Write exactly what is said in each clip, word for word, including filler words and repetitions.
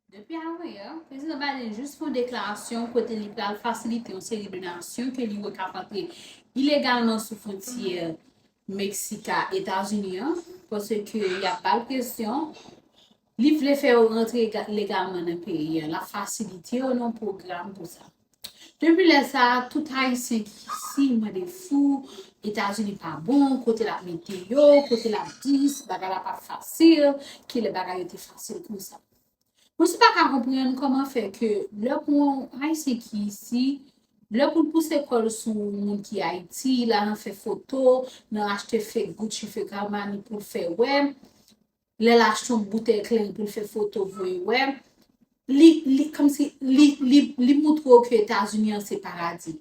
Depi avan yè, Prezidan Biden jis fè yon deklarasyon kote li pral fasilite yon seri de nasyon ke li wè k ap antre ilegalman sou fwontyè Meksik a Etazini an, paske y ap ba l presyon, li vle fè yo rantre legalman nan peyi an, l ap fasilite yo nan pwogram pou sa. Depi lè sa a, tout Ayisyen ki isi mande fou, Etazini pa bon, kote l ap mete yo, kote l ap dis, bagay la pa fasil, kilè bagay yo te fasil konsa. Mwen si pa ka konprann kòman fè ke lè pou yon Ayisyen ki isi, lè pou l pouse kò l sou moun ki Ayiti, l al nan fè foto, nan achte fake Gucci, fake Armani pou l fè wè, lè l achte yon boutèy kleren pou l fè foto voye wè, li, li, kòmsi, li, li, li moutre w ke Etazini an se paradi.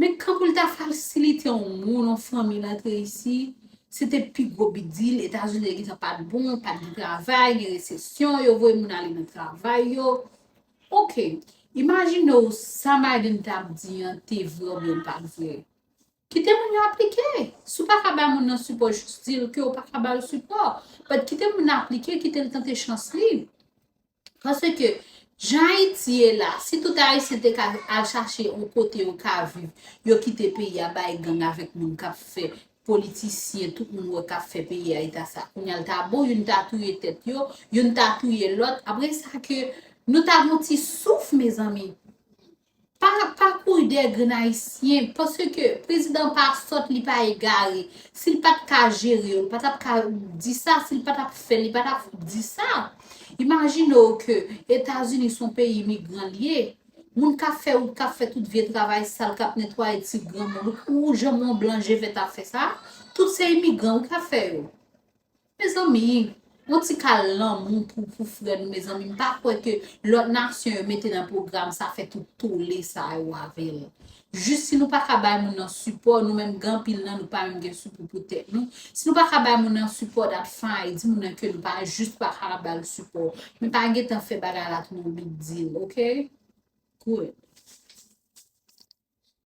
Men kan pou l ta fasilite yon moun, yon fanmi rantre isi, se te pi gwo big deal, Etazini te gentan pa t bon, pa t gen travay, gen resesyon, yo voye moun ale nan travay yo. Oke, imajine w sa Biden t ap di an te vre oubyen l pa t vre. Kite moun yo aplike. Si w pa ka bay moun nan sipò, jis di l ke w pa ka ba l sipò. But kite moun nan aplike, kite l tante chans li. Paske jan Ayiti ye la, si tout Ayisyen te ka al chache yon kote yo ka viv, yo kite peyi a bay gang avèk moun k ap fè politisyen, tout moun wè k ap fè peyi a eta sa. Kounye a l ta bon, youn ta touye tèt yo, youn ta touye lòt. Apre sa ke nou ta gon ti souf, mezanmi. Pa, pa kouri dèyè grenn Ayisyen, paske prezidan pa sòt, li pa egare. Si l pa t ka jere yo, li pa t ap ka di sa, si l pa t ap fè, li pa t ap di sa. Imajine w ke Etazini se yon peyi imigran l ye. Moun k ap fè wout, k ap fè tout vye travay sal, k ap netwaye ti granmoun, ou jan Mont Blanc je vèt ap fè sa, tout se imigran wi k ap fè yo. Mezanmi, yon ti kal lanmou pou, pou frè nou, mezanmi. M pa kwè ke lòt nasyon yo mete nan pwogram sa fè tout tole sa yo avè l. Jis si nou pa ka bay moun nan sipò, nou menm gen anpil nan nou pa menm gen sipò pou tèt nou. Si nou pa ka bay moun nan sipò, that fine, di moun nan ke nou pa jis pa ka ba l sipò. Men pa gentan fè bagay la tounen yon big deal, oke? Good.